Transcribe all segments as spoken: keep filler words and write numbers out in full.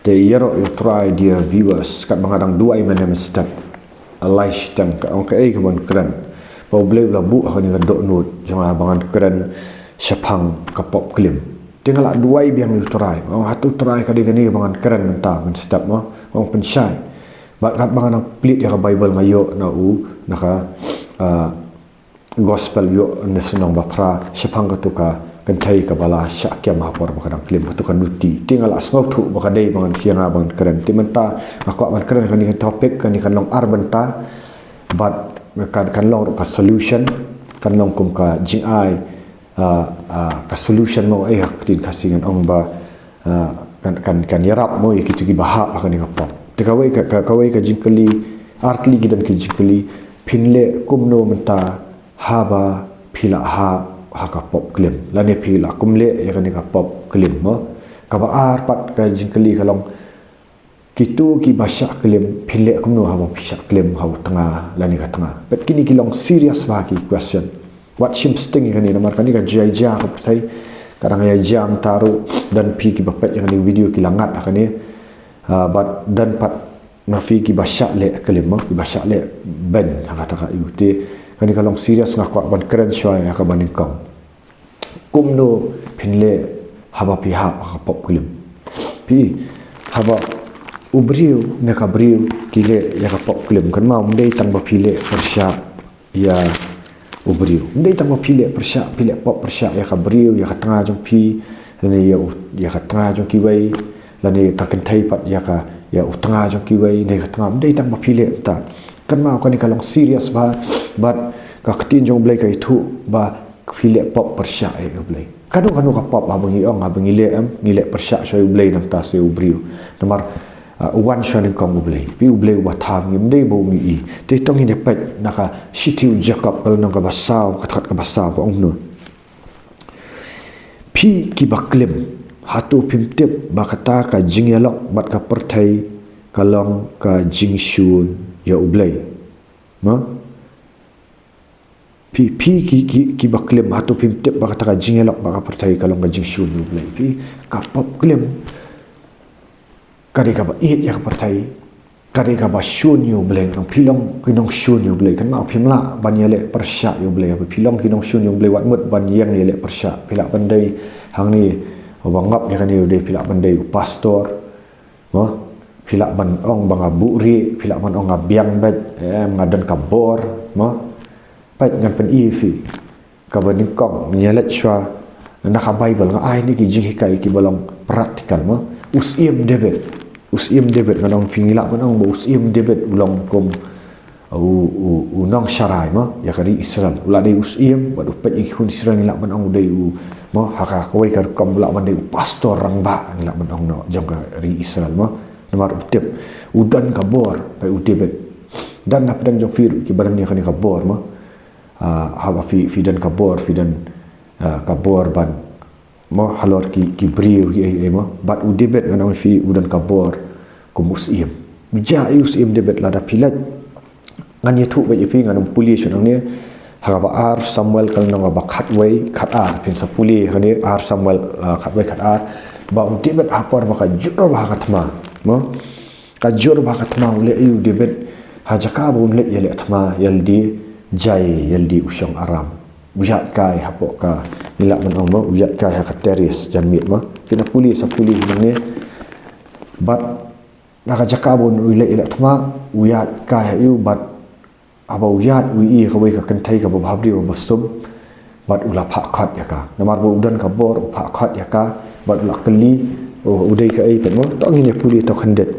Te ïaroh ïa U Trai, dear viewers, katba nga dang duwai mynne mynstep, a lai shiteng ka ong kaei kaban kren. Ba U Blei u la buh ha kane ka dohnud jong nga ba ngan kren shaphang ka pop klim. Te nga la duwai biang ïa U Trai, nga ong hato U Trai ka dei kane ba ngan kren mynta mynstep mo, nga ong pynshai. Bad katba nga dang plie ïa ka Baibl nga ïoh na u, na ka, ah, Gospel ïoh na shnong ba phra shaphang katu ka kynthei kaba la shah kem ha por ba ka dang klim, katu ka nuti. Te nga la sngewthuh ba ka dei ba ngan khia nga ba ngan kren. Te mynta nga kwah ban kren kane ka topic, kane kan long ar bynta. Bad kan, kan long ruh ka solution, kan long kum ka jingai, ah, ah, ka solution mo, eh, ha ka ktien Khasi ngan ong ba, ah, kan, kan, kan ïarap mo ïa kito kiba hap ha kane ka pop. Te kawei ka, ka, kawei ka jingkylli, ar tylli ki don ki jingkylli, phin leh kumno mynta haba phi la hap ha ka pop klim, lane phi la kum leh ïa kane ka pop klim mo. Kaba ar pat ka jingkylli ka long, kito kiba shah klim, phin leh kumno haba phi shah klim ha u tnga lane ka tnga. Peit, kine ki long serious bha ki question. Wat shim sting ïa kane namar kane ka jia jia ka pyrthei. Ka dang ïa jia mynta ruh, don phi kiba peit ïa kane video ki la ngat ha kane. Ah, bad don pat na phi kiba shah leh klim mo, kiba shah leh beiñ ha kata ka ïew. Te kane ka long serious, nga kwah ban kren shuwa ïa kaba nyngkong. Kumno phin leh haba phi hap ha ka pop klim? Phi, haba u briew ne ka briew ki leh ïa ka pop klim, kynmaw ym dei tang ba phi leh pyrshah ïa u briew. Ym dei tang ba phi leh pyrshah, phi leh pop pyrshah ïa ka briew, ïa ka tnga jong phi, lane ïa u, ïa ka tnga jong kiwei, lane ka kynthei pat ïa ka, ïa u tnga jong kiwei, ne ka tnga, ym dei tang ba phi leh ta. Kynmaw kane ka long serious bha, bad ka ktien jong U Blei ka ïathuh ba phi leh pop pyrshah ïa U Blei. Kano kano ka pop haba ngi ong, haba ngi leh em, ngi leh pyrshah shuwa ïa U Blei, namar sa u briew. Namar, ah, u wan shuwa nyngkong U Blei. Phi, U Blei uba thaw ngi, ym dei ba u ngi i. Te to ngin ïa peit na ka shithi u Jakob, ka lynnong kaba saw, ka dkhot kaba saw ka ong kumno. Phi kiba klim, hato phim tip ba kata ka jingïalok bad ka pyrthei ka long ka jingshun ïa U Blei? Mo? Phi, phi ki, ki, kiba klim, hato phim tip ba kata ka jingïalok bad ka pyrthei ka long ka jingshun ïa U Blei? Phi, ka pop klim ka dei kaba ïeit ïa ka pyrthei, ka dei kaba shun ïa U Blei. Nang phi long ki nongshun ïa U Blei, kynmaw phim lah ban ïaleh pyrshah ïa U Blei. Phi long ki nongshun ïa U Blei, wat mut ban ïeng ïaleh pyrshah. Phi lah ban dei hangne, uba ngop ïa kane u dei, phi lah ban dei u pastor. Mo, phi lah ban ong ba nga buhrieh, phi lah ban ong nga biang beit, em, nga don ka bor, mo. Peit, ngan pyni ïa phi. Kaba nyngkong, ngan ïa leit shuwa na ka Baibl, nga ai ne ki jinghikai kiba long practical, mo. U Syiem David. U Syiem David, ngan ong phi, ngi lah ban ong ba u Syiem David u long kum u, u, u nongsharai, mo, ïa ka ri Israel. U la dei u syiem, bad u peit ïa ki khun Israel, ngi lah ban ong u dei u, mo, ha ka, kawei ka rukom u lah ban dei u pastor rangbah, ngi lah ban ong noh, jong ka ri Israel, mo. Namar u tip, u don ka bor, peit u David. Don na pdeng jong phi ruh kiba don ïa kane ka bor, mo. Ah, haba phi, phi don ka bor, phi don, ah, ka bor ban, mo, halor ki, ki briew ki ei ei, mo. Bad u David ngan ong phi u don ka bor kum u syiem. U jia ïa u Syiem David, lada phi leit, ngan ïathuh beit ïa phi, ngan ym pule shuh nangne. Ha kaba ar Samuel ka lynnong kaba khatwei, khatar, phin sa pule hangne, ar Samuel, ah, khatwei khatar. Ba u David ha por ba ka jur bha ka thma, mo. Ka jur bha ka thma, u leh ïa u David, ha jaka ba un leit ïaleh thma, ïalade jai, ïalade u shong aram. U ïaid kai hapoh ka, ngi lah ban ong, mo, u ïaid kai ha ka terrace janmiet, mo. Phin ïa pule, sa pule nangne. Bad na ka jaka ba un leit ïaleh thma, u ïaid kai ha ïew, bad haba u ïaid u ïohi ïa kawei ka kynthei kaba bhabriew bha sum, bad u la phah khot ïa ka. Namar ba u don ka bor, u phah khot ïa ka, bad u la kylli, u, u dei kaei pat, mo. To ngin ïa pule to khyndiat.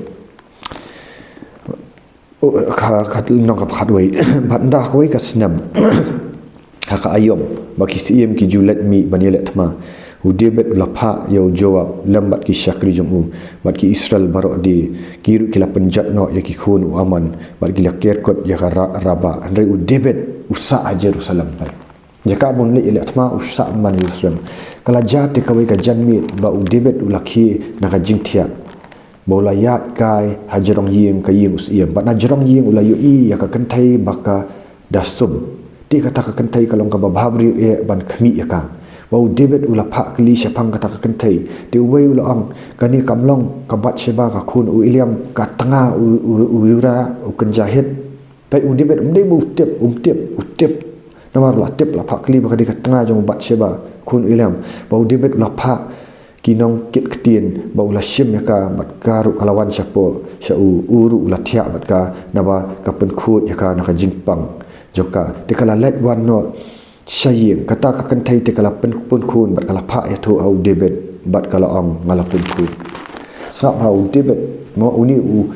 U, ka, ka lynnong kaba khatwei. Bad ynda kawei ka snem, ha ka aïom ba ki syiem ki ju leit mih ban ïaleh thma, u David u la phah ïa u Joab lem bad ki shakri jong u, bad ki Israel baroh de, ki ruh ki la pynjot noh ïa ki khun u Amon, bad ki la ker kut ïa ka Ra-, Rabah. Hynrei u David u sah ha Jerusalem pat. Jaka ba un leit ïaleh thma u sah man Jerusalem. Ka la jia te kawei ka janmiet ba u David u la khie na ka jingthiah, ba u la ïaid kai ha jrong ïing ka ïing u syiem. Bad na jrong ïing u la ïohi ïa ka kynthei ba ka da sum. Te kata ka kynthei ka long kaba bhabriew eh ban khmih ïa ka. Ba u David u la phah kylli shaphang kata ka kynthei. Te uwei u la ong, kane kam long ka Bathsheba ka khun u Eliam, ka tnga u, u, u Uriah u kynja Hit. Te u David um dei ba u tip, um tip, u tip. Namar u la tip, la phah kylli ba ka dei ka tnga jong u Bathsheba, khun u Eliam. Ba u David u la phah ki nongkit ktien, ba u la shim ïa ka, bad ka ruh ka la wan shapoh sha u, u ruh u la thiah bad ka, naba ka pynkhuid ïa ka na ka jingpang jong ka. Te ka la leit wan noh sha ïing, kata ka kynthei te ka la pyn, pynkhun bad ka la phah ïathuh ha u David, bad ka la ong, nga la pynkhun. Sngap ha u David, mo, une u,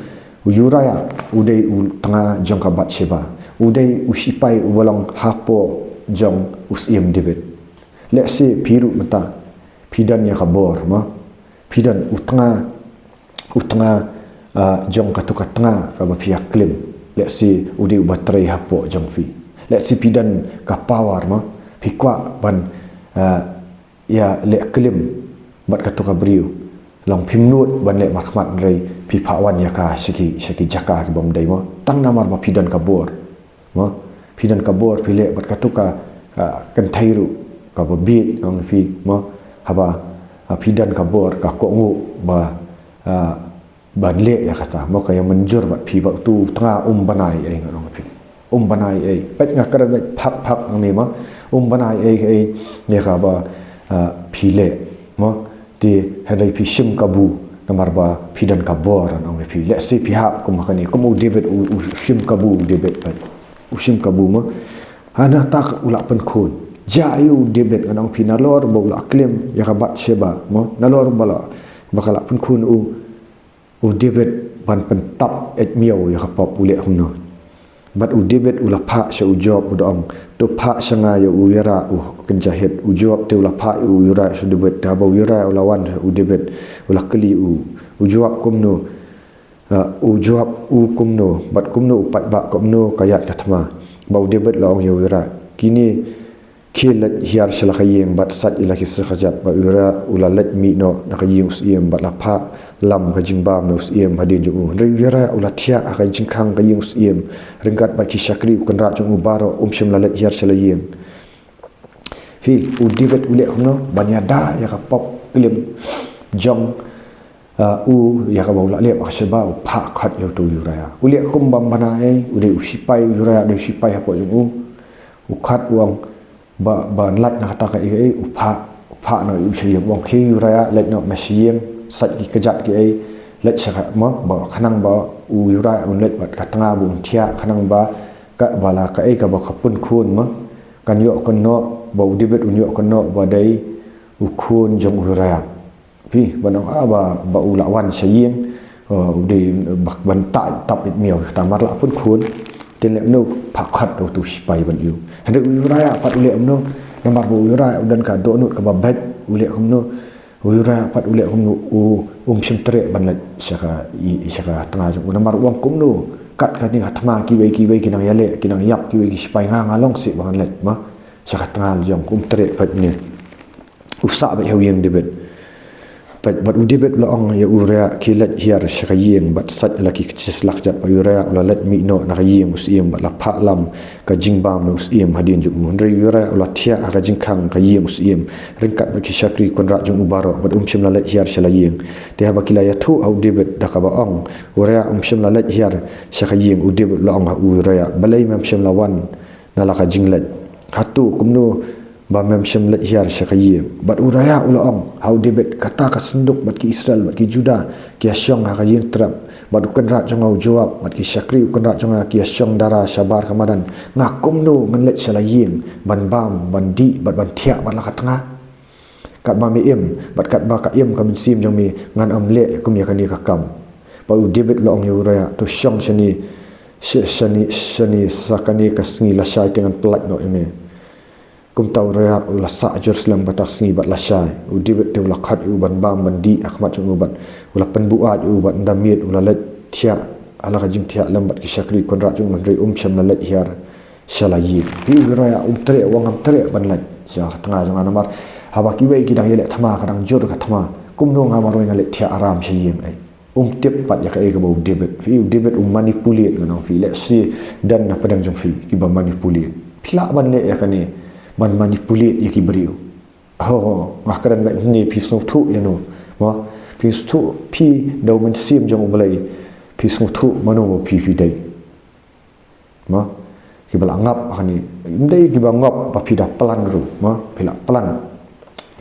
u Uriah u dei u tnga jong ka Bathsheba. U dei u sipai uba long hapoh jong u Syiem David. Lehse phi ruh mynta phi don ïa ka bor, mo. Phi don u tnga, u tnga, ah, jong katu ka tnga kaba phi ïa klim. Lehse u dei uba trei hapoh jong phi. Lehse phi don ka power, mo. Phi kwah ban, ah, ïa leh klim bad katu ka briew. Long phim nud ban leh markhmat, hynrei phi phah wan ïa ka sha ki, sha ki jaka ki bym dei, mo. Tang namar ba phi don ka bor. Mo, phi don ka bor phi leh bad katu ka, ah, kynthei ruh kaba bieit, ong phi, mo, haba, ah, phi don ka bor ka kohnguh ba, ah, ban leh ïa kata, mo, ka ïa mynjur bad phi, ba utu u tnga um bana ei ei, ngan ong phi. Um bana ei ei. Peit, nga kren beit phak phak ngi, mo. Um bana ei ei ïa kaba, ah, phi leh, mo. Te hynrei phi shim kabu namar ba phi don ka bor, ngan ong phi. Lehse phi hap kum ha kane, kum u David u, u shim kabu u David pat. U shim kabu, mo. Hana tak u la pynkhun. Jia ïa u David, ngan ong phi, nalor ba u la klim ïa ka Bathsheba, mo. Nalor ba la, ba ka la pynkhun u, u David ban pyntap eit miaw ïa ka pop, u leh kumno. Bad u David u la phah sha u Joab, u da ong, to phah sha nga ïa u Uriah u kynja Hit. U Joab te u la phah ïa u Uriah sha u David. Te haba u Uriah u la wan, u David u la kylli u, u Joab kumno, ah, u Joab u kumno, bad kumno u paidbah, kumno ka ïaid ka thma. Ba u David la ong ïa u Uriah, kine khie leit hiar sha la ka ïing bad sait ïa la ki sla kjat. Bad u Uriah u la leit mih noh na ka ïing u syiem bad la phah lam ka jingbam na u syiem hadien jong u. Hynrei u Uriah u la thiah ha ka jingkhang ka ïing u syiem, ryngkat bad ki shakri u kynrad jong u baroh, um shym la leit hiar sha la ïing. Phi, u David u leh kumno ban ïada ïa ka pop klim jong, ah, u, ïa kaba u la leh ha Bathsheba, u phah khot ïa utu u Uriah. U leh kum bym bana ei, u dei u sipai, u Uriah u dei u sipai hapoh jong u. U khot, u ong, ba, ban leit na kata ka ei ei, u phah, u phah noh ïa u sha ïing, u ong, khie Uriah, leit noh me sha ïing, sait ki kjat ki ei, leit sha ka, mo, ba khnang ba u Uriah un leit bad ka tnga ba un thiah, khnang ba ka, ba la kaei kaba ka pynkhun, mo, kan ïoh kynnoh, ba u David un ïoh kynnoh ba dei u khun jong u Uriah. Phi, ban ong, ah, ba, ba u la wan sha ïing, eh, u dei, eh, ba, ban tap, tap eit miaw, kata mar la pynkhun. Te leh kumno, phah khot utu u sipai ban ïoh. Hynrei u Uriah pat u leh kumno, namar ba u Uriah u don ka dohnud kaba beit, u leh kumno, u Uriah pat u leh kumno, u, um shym treh ban leit sha ka, i, sha ka tnga jong u, namar u ong kumno, kat kane ka thma kiwei kiwei ki nang ïaleh, ki nang ïap kiwei ki sipai, nga nga long seh ba ngan leit, mo, sha ka tnga jong, um treh pat ne. U sah beit ha u ïing David. Bad, bad u David u la ong ïa u Uriah, khie leit hiar sha ka ïing bad sait ïa la ki sla kjat. Bad u Uriah u la leit mih noh na ka ïing u syiem bad la phah lam ka jingbam na u syiem hadien jong u. Hynrei u Uriah u la thiah ha ka jingkhang ka ïing u syiem, ryngkat bad ki shakri kynrad jong u baroh, bad um shym la leit hiar sha la ïing. Te haba ki la ïathuh ha u David da kaba ong u Uriah um shym la leit hiar sha ka ïing, u David u la ong ha u Uriah, balei mem shym la wan na la ka jingleit? Hato kumno ba mem shym leit hiar sha ka ïing? Bad u Uriah u la ong ha u David, kata ka synduk bad ki Israel bad ki Judah ki ïashong ha ka ïing trep, bad u kynrad jong nga u Joab bad ki shakri u kynrad jong nga ki ïashong dara shabar ka madan. Nga kumno ngan leit sha la ïing ban bam, ban dih, bad ban thiah bad la ka tnga? Katba me im, bad katba ka im ka mynsiem jong me, ngan ym leh kum ïa kane ka kam. Bad u David u la ong ïa u Uriah, to shong shane, sh-, shane, shane sa kane ka sngi lashai te ngan pyllait noh ïa me. Kumta u Uriah u la sah Jerusalem kata ka sngi bad lashai. U David te u la khot ïa u ban bam ban dih ha khmat jong u bad u la pynbuaid ïa u bad ynda miet u la leit thiah ha la ka jingthiah lem bad ki shakri kynrad jong u, hynrei um shym la leit hiar sha la ïing. Phi, u Uriah um treh, u ong ngam treh ban leit sha ka tnga jong nga namar haba kiwei ki dang ïaleh thma, ka dang jur ka thma, kumno nga marwei ngan leit thiah aram sha ïing ei? Um tip pat ïa kaei kaba u David. Phi, u David u manipulate, ngan ong phi, lehse don na pdeng jong phi kiba manipulate. Phi lah ban leh ïa kane, ban manipulate ïa ki briew. Oh, nga kren bad hangne, phi sngewthuh ïa no? Mo, phi sngewthuh, phi da u Mynsiem jong U Blei, phi sngewthuh mano ba phi phi dei. Mo, kiba la ngap hangne, ym dei kiba ngap ba phi da plan ruh, mo, phi la plan.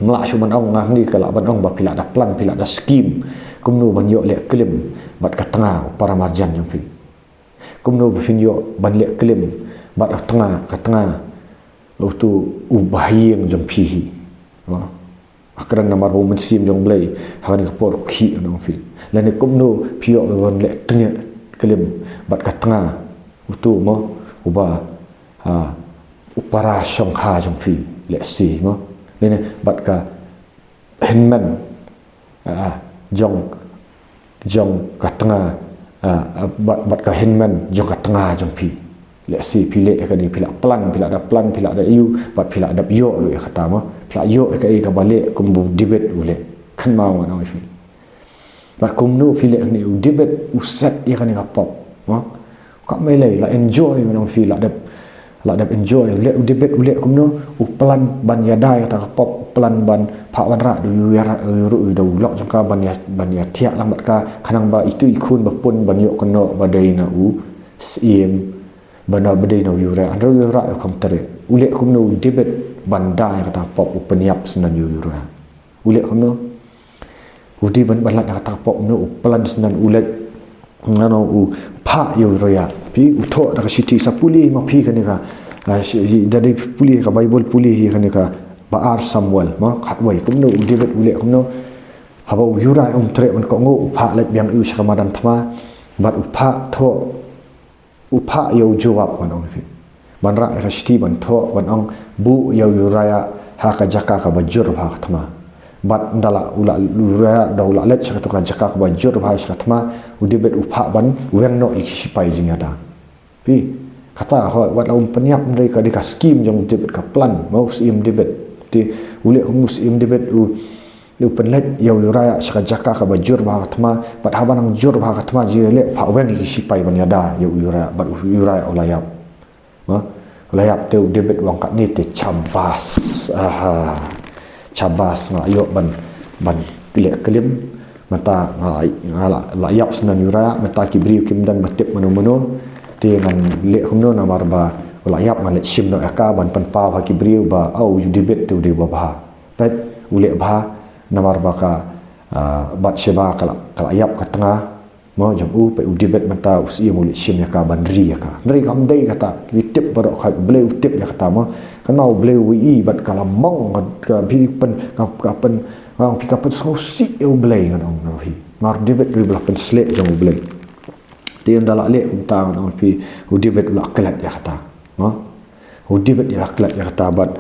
Ym lah shuh ban ong, nga hangne ka lah ban ong ba phi la da plan, phi la da scheme kumno ban ïoh leh klim bad ka tnga, u para marjan jong phi. Kumno ba phin ïoh ban leh klim bad ka tnga, ka tnga, uto u bahaïing jong phi hi. Mo, nga kren namar ba u Mynsiem jong U Blei ha kane ka por u khih ïa phi. Lane kumno phi ïoh ban leh tnga, klim bad ka tnga, uto, mo, uba, ah, u para shongkha jong phi, lehse, mo. Lane bad ka hynmen, ah, jong, jong ka tnga, ah, ah, bad, bad ka hynmen jong ka tnga jong phi. Lehse phi leh ïa kane, phi la plan, phi la da plan, phi la da ïoh, bad phi la dep ïoh ruh ïa kata, mo. Phi la ïoh ïa kaei kaba leh, kumba u David u leh. Kynmaw ngan ong ïa phi. Bad kumno phi leh hangne, u David u set ïa kane ka pop, mo. Kam mei lei, la enjoy, ngan ong ïa phi, la dep, la dep enjoy. U leh, u David u leh kumno, u plan ban ïada ïa kata ka pop, u plan ban phah wanrah da u ïa, u ruh da u lok jong ka ban ïa, ban ïa thiah lang bad ka, khnang ba itu i khun ba pun ban ïoh kynnoh ba dei na u syiem, ba na, ba dei na u Uriah. Hynrei u Uriah u kham treh. U leh kumno u David ban da ïa kata ka pop, u pynïap sngewbha ïa u Uriah. U leh kumno? U dei ban, ban lait na kata ka pop, no, u plan sngewbha, u leh, ngan ong, u phah ïa u Uriah. Phi, u thoh da ka shithi, sa pule ma phi kane ka, ah, shi-, da dei pule ka Baibl, pule hi kane ka Ba Ar Samuel, mo, khatwei. Kumno u David u leh kumno? Haba u Uriah um treh ban kohnguh, u phah leit biang ïa u sha ka madan thma, bad u phah thoh, u phah ïa u Joab, ngan ong ïa phi, ban rah ïa ka shithi ban thoh, ban ong, buh ïa u Uriah ha ka jaka kaba jur bha ha ka thma. Bad ynda la, u la, u Uriah da u la leit sha kata ka jaka kaba jur bha sha ka thma, u David u phah ban weng noh ïa ki shipai jingïada. Phi, kata, ho, wat la um pynïap, hynrei ka dei ka scheme jong u David, ka plan, mo, u syiem David. Te u leh kum u syiem David, u u pynleit ïa u Uriah sha ka jaka kaba jur bha ha ka thma, bad haba nang jur bha ha ka thma, jur leh, u phah weng ïa ki shipai ban ïada ïa u Uriah, bad u Uriah u la ïap. Mo? U la ïap, te u David u ong, katne te shabas. Aha. Shabas, nga ïoh ban, ban leh klim. Mynta nga, nga la, la ïap sngewbha ïa u Uriah, mynta ki briew kim don ba tip mano mano. Te ngan leh kumno, namar ba u la ïap, ngan leit shim noh ïa ka ban pynpaw ha ki briew ba, oh, u David te u dei uba bha. Peit, u leh bha, namar ba ka, ah, Bathsheba ka la, ka la ïap ka tnga, mo, jong u, peit u David mynta u syiem u leit shim ïa ka ban ri ïa ka. Hynrei kam dei kata, ki tip baroh, ka Blei u tip ïa kata, mo. Kane U Blei u ïohi bad ka la mong, ka, ka phi pyn, ka, ka pyn, ka phi, ka pynsngewsih ïa U Blei, ngan ong ïa phi. Namar u David u dei ba la pynsleh jong U Blei. Te ynda la leh kumta, ngan ong ïa phi, u David u la klet ïa kata. Mo? U David u la klet ïa kata bad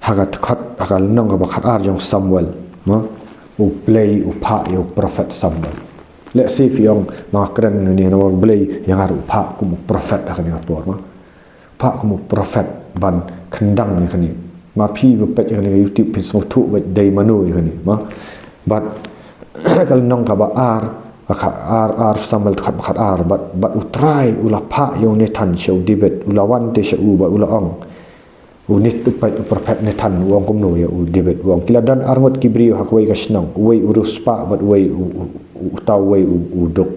ha ka dkhot, ha ka lynnong kaba khatar jong Samuel, mo, U Blei u phah ïa u prophet Samuel. Lehse phi ong, ma nga kren hangne, namar U Blei ïa nga ruh u phah kum u prophet ha kane ka por, mo. Phah kum u prophet ban kyndang ïa kane. Ma phi ba peit ïa kane ka YouTube phin sngewthuh ba dei mano ïa kane, mo. Bad ka lynnong kaba ar, ka ar, ar Samuel dkhot ba khatar, bad, bad U Trai u la phah ïa u Nathan sha u David, u la wan te sha u bad u la ong. U Nat-, u peit u prophet Nathan u ong kumno ïa u David, u ong, ki la don arngut ki briew ha kawei ka shnong, uwei u riewspah bad uwei u, u, u, uta uwei u, u duk.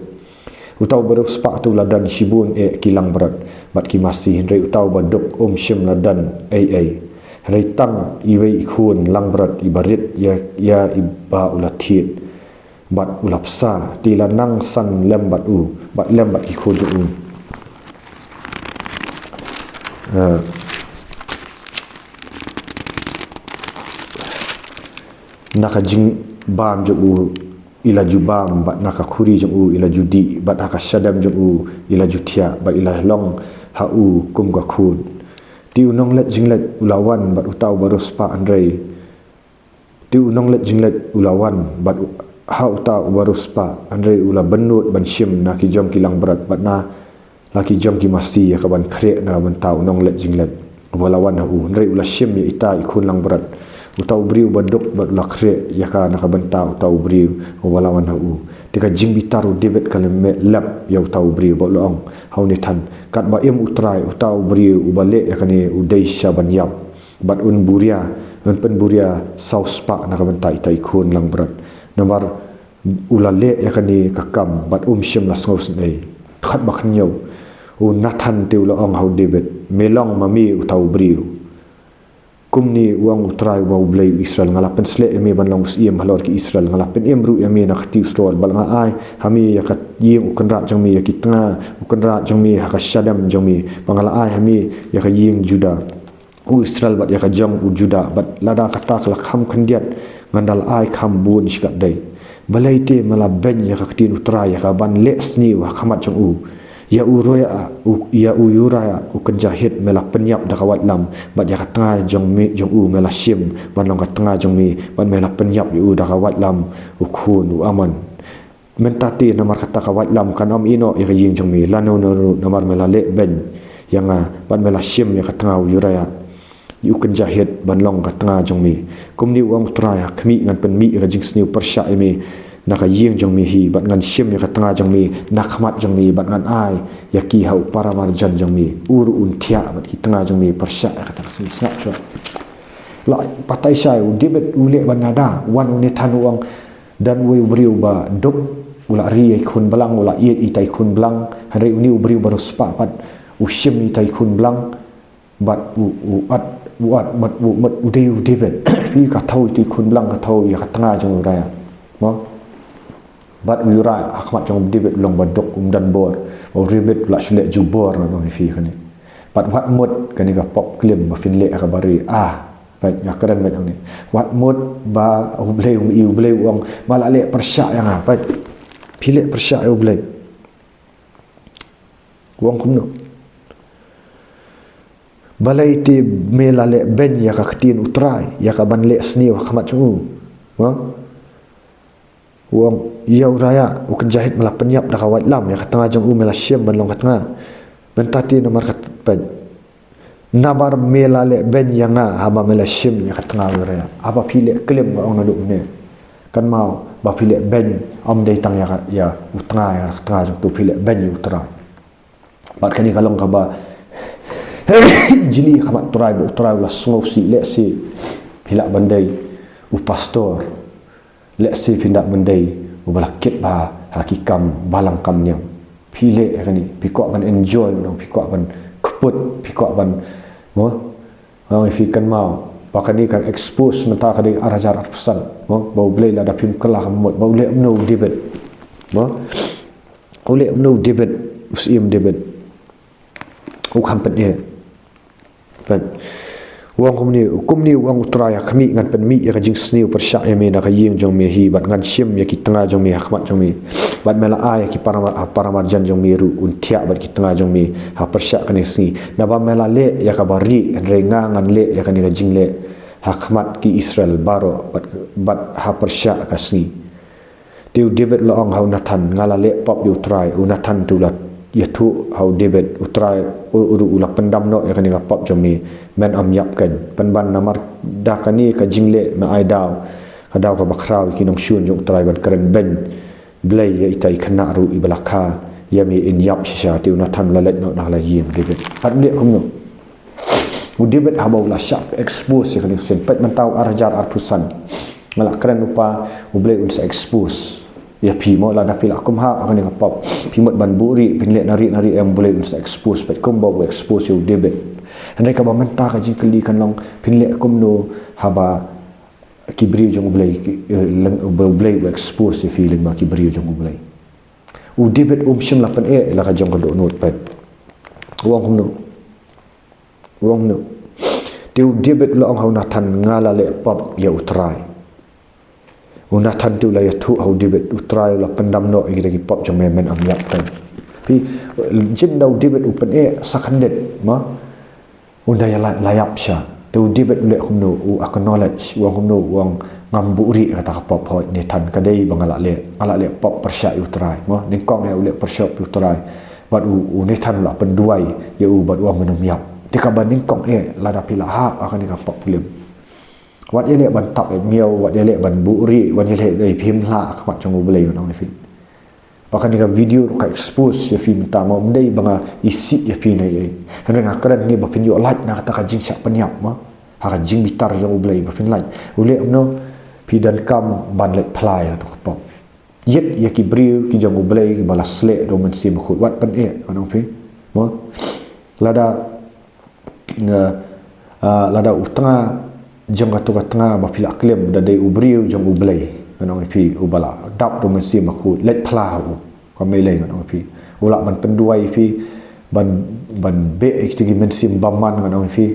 Uta uba riewspah te u la don shibun eh ki langbrot bad ki masi, hynrei uta uba duk um shym la don ei ei. Hynrei tang iwei i khun langbrot iba rit ïa, ïa iba u la thied bad u la bsa, te i la nang san lem bad u, bad lem bad ki khun jong u. Eh, na ka jingbam jong u i la ju bam, bad na ka khuri jong u i la ju dih, bad ha ka shadem jong u i la ju thiah, bad i la long ha u kum ka khun. Te u nongleit jingleit u la wan bad uta uba riewspah, hynrei Te u nongleit jingleit u la wan bad u, ha uta uba riewspah, hynrei u la bynnud ban shim na ki jong ki langbrot bad na la ki jong ki masi ïa ka ban khreh na ka bynta u nongleit jingleit uba la wan ha u. Hynrei u la shim ïa ita i khun langbrot, uta u briew uba duk, bad u la khreh ïa ka na ka bynta uta u briew uba la wan ha u. Te ka jingbitar u David ka la lep ïa uta u briew bad u la ong ha u Nathan, katba im U Trai, uta u briew uba leh ïa kane u dei sha ban ïap. Bad un buh ïa Ngan pynburia saw spah na ka bynta ita i khun langbrot. Namar u la leh ïa kane ka kam bad um shym la sngewsynei. Khatba khathynñiew. U Nathan te u la ong ha u David, me long ma me uta u briew. Kumne u ong U Trai uba U Blei u Israel, nga la pynsleh ïa me ban long u syiem halor ki Israel, nga la pynim ruh ïa me na ka kti u slor, bad nga ai ha me ïa ka ïing u kynrad jong me, ïa ki tnga u kynrad jong me ha ka shadem jong me, bad nga la ai ha me ïa ka ïing Juda u Israel bad ïa ka jong u Juda, bad lada kata ka la kham khyndiat ngan da la ai kham bun shikatdei. Balei te me la beiñ ïa ka ktien U Trai ïa ka ban leh sniew ha khmat jong u? Ïa u Uriah, u, ïa u Uriah u kynja Hit me la pynïap da ka waitlam, bad ïa ka tnga jong me, jong u me la shim ban long ka tnga jong me, bad me la pynïap ïa u da ka waitlam u khun u Ammon. Mynta te namar kata ka waitlam kan ym ïehnoh ïa ka ïing jong me, lano lano, namar me la leh beiñ ïa nga bad me la shim ïa ka tnga u Uriah u kynja Hit ban long ka tnga jong me. Kumne u ong U Trai, ha khmih ngan pynmih ïa ka jingsniew pyrshah ïa me na ka ïing jong me hi, bad ngan shim ïa ka tnga jong me na khmat jong me, bad ngan ai ïa ki ha u paramarjan jong me. U ruh un thiah bad ki tnga jong me pyrshah ïa kata ka sngi. Sngap shuwa. La batai shai, u David u leh ban nada, wan u Nathan u ong, don uwei u briew ba duk, u la ri ïa i khun blang, u la ïeit ïa ita i khun blang, hynrei une u briew ba riewspah pat u shim ïa ita i khun blang, bad u, u ot, u ot, bad u, bad u dei u David. Phi, ka thew ïa ita i khun blang, ka thew ïa ka tnga jong u Uriah. Mo? Bad u Uriah ha khmat jong u David u long ba duk, um don bor. U David u la shu leh jubor ngan ong ïa phi kane. Bad wat mut kane ka pop klim ba phin leh ha kaba ri. Ah, peit, nga kren beit hangne. Wat mut ba U Blei, U Blei, U Blei u ong, me la leh pyrshah ïa nga, peit. Phi leh pyrshah ïa U Blei. U ong kumno? Balei te me la leh beiñ ïa ka ktien U Trai ïa ka ban leh sniew ha khmat jong u? Ha? U ong, ïa u Uriah u kynja Hit me la pynïap da ka waitlam, ïa ka tnga jong u me la shim ban long ka tnga. Mynta te namar ka, peit. Namar me la leh beiñ ïa nga haba me la shim ïa ka tnga u Uriah. Haba phi leh klim, nga ong naduh mynne, kynmaw, ba phi leh beiñ, ym dei tang ïa ka, ïa u tnga, ïa ka tnga jong u, phi leh beiñ ïa U Trai. Bad kane ka long kaba jli ha khmat U Trai, ba U Trai u la sngewsih. Lehse phi lah ban dei u pastor, lehse phi lah ban dei uba la kit bha ha ki kam balang kam niam. Phi leh ïa kane, phi kwah ban enjoy, phi kwah ban kput, phi kwah ban, mo? Nga ong ïa phi, kynmaw, ba kane kan expose, mynta ka dei ar hajar arphew san, mo? Ba U Blei lada phim kylla ka mut, ba u leh kumno u David, mo? U leh kumno u David, u Syiem David? U kham pyneh. Peit. U ong kumne, kumne u ong U Trai, ha khmih ngan pynmih ïa ka jingsniew pyrshah ïa me na ka ïing jong me hi, bad ngan shim ïa ki tnga jong me ha khmat jong me. Bad me la ai ïa ki para, ha paramarjan jong me ruh, un thiah bad ki tnga jong me ha pyrshah kane ka sngi. Naba me la leh ïa kaba rieh, hynrei nga ngan leh ïa kane ka jingleh ha khmat ki Israel baroh, bad, bad ha pyrshah ka sngi. Te u David u la ong ha u Nathan, nga la leh pop ïa U Trai. U Nathan te u la ïathuh ha u David, U Trai u, u, u la pyndam noh ïa kane ka pop jong me, men ym ïap keiñ. Pynban namar da kane ka jingleh me ai daw, ka daw kaba khraw ïa ki nongshun jong U Trai ban kren beiñ Blei ïa ita i khynnah ruh iba la kha ïa me in ïap shisha. Te u Nathan u la leit noh na ka la ïing David. Bad u leh kumno? U David haba u la shah expose ïa kane ka sien. Peit mynta u ar hajar arphew san. Nga la kren lypa, U Blei un sa expose ïa phi, mo, lada phi la kum ha kane ka pop. Phi mut ban buhrieh, phin leh nari nari, em, U Blei un sa expose. Peit kumba u expose ïa u David. Hynrei kaba mynta ka jingkylli kan long, phin leh kumno haba ki briew jong U Blei, ki, eh, leng, U Blei u expose ïa phi lyngba ki briew jong U Blei. U David um shym la pyneh la ka jong ka dohnud, peit. U ong kumno? U ong kumno? Te u David u la ong ha u Nathan, nga la leh pop ïa U Trai. U Nathan te u la ïathuh ha u David, U Trai u la pyndam noh ïa kita ki pop jong me, men ym ïap keiñ. Phi, jin da u David u pyneh sa khyndiat, mo? Un da ïa la, la ïap sha. Te u David u leh kumno? U acknowledge, u ong kumno? U ong, ngam buhrieh kata ka pop, hooid Nathan, ka dei ba nga la leh, nga la leh pop pyrshah ïa U Trai, mo? Nyngkong eh u leh pyrshah ïa U Trai. Bad u, u Nathan u la pynduwai ïa u bad u ong men ym ïap. Te kaba nyngkong eh lada phi la hap ha kane ka pop klim, wat ïaleh ban tap eh miaw, wat ïaleh ban buhrieh, wat ïaleh ban phim lah ha khmat jong U Blei, ngan ong ïa phi. Ba kane ka video ruh ka expose ïa phi mynta, mo, ym dei ba nga isih ïa phi ne ei. Hynrei nga kren ne ba phin ïoh lait na kata ka jingshah pynïap, mo. Ha ka jingbitar jong U Blei ba phin lait. U leh kumno? Phi donkam ban leit phla ïa kato ka pop. Ïeit ïa ki briew ki jong U Blei kiba la sleh da U Mynsiem Bakhuid. Wat pyneh, ngan ong ïa phi. Mo? Lada, eh, ah, lada u tnga jong kato ka tnga ba phi la klim, da dei u briew jong U Blei, ngan ong ïa phi, uba la dap da U Mynsiem Bakhuid, leit phla ha u. Kumba lei, ngan ong ïa phi, u lah ban pynduwai ïa phi, ban, ban beh ïa kito ki mynsiem bymman, ngan ong ïa phi,